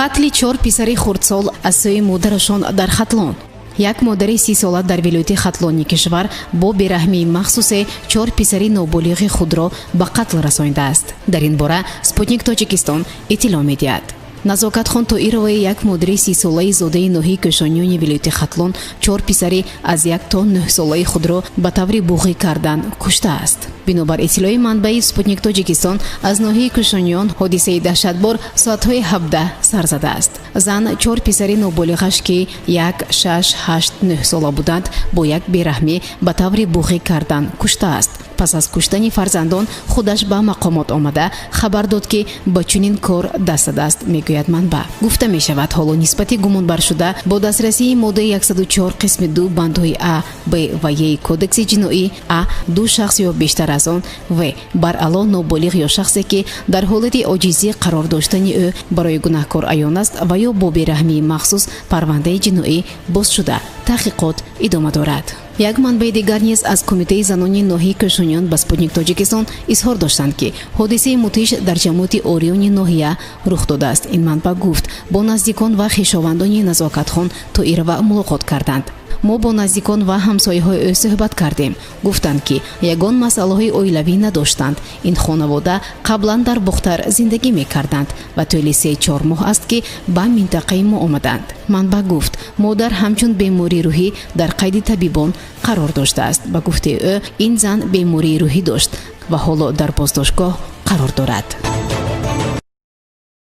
Қатли чор писари хурдсол аз сӯи модарашон дар Хатлон. Як модари 30-сола дар вилояти Хатлони кишвар бо бераҳмии махсусе чор писари ноболиғи худро ба қатл расонидааст. Дар ин бора «Спутник Тоҷикистон» иттилоъ медиҳад. Назокатхон Тоироваи, як модари 30-солаи зодаи ноҳияи Кӯшониёни вилояти Хатлон, чор писари аз 1 то 9-солаи худро ба таври буғӣ кардан куштааст. Бинобар иттилои манбаи «Спутник Тоҷикистон» аз ноҳияи Кӯшониён, ҳодисаи даҳшатбор соатҳои 17 сар задааст. Зан чор писари ноболиғаш, ки 1, 6, 8, 9 сола буданд, бо як бераҳмӣ ба таври буғӣ кардан куштааст. Пас аз куштани фарзандон худаш ба мақомот омада, хабар дод, ки ба чунин кор даст задааст, мегӯяд манбаъ. Гуфта мешавад, ҳоло нисбати гумонбаршуда бо дастрасии моддаи 104 қисми 2 бандҳои а, б ва е Кодекси ҷиноӣ: а, ду шахс ё бештар аз он; в, баръало ноболиғ ё шахсе, ки дар ҳолати оҷизӣ қарор доштани ӯ барои гунаҳкор аён аст ва ё бо бераҳмии махсус, парвандаи ҷиноӣ боз шуда, таҳқиқот идома дорад. Як манбаи дигар низ аз Кумитаи занони ноҳияи Кӯшониён ба «Спутник Тоҷикистон» изҳор доштанд, ки ҳодисаи мудҳиш дар ҷамоати Ориёни ноҳия рух додааст. Ин манбаъ гуфт, бо наздикон ва хешовандони Назокатхон Тоирова мулоқот карданд. Мо бо наздикон ва ҳамсояҳои ӯ суҳбат кардем. Гуфтанд, ки ягон масъалаҳои оилавӣ надоштанд. Ин хонавода қаблан дар Бохтар зиндагӣ мекарданд ва тӯли 3-4 моҳ аст, ки ба минтақаи мо омаданд. Манбаъ гуфт, модар ҳамчун бемории рӯҳӣ дар қайди табибон қарор доштааст. Ба гуфтаи ӯ, ин зан бемории рӯҳӣ дошт ва ҳоло дар боздоштгоҳ қарор дорад.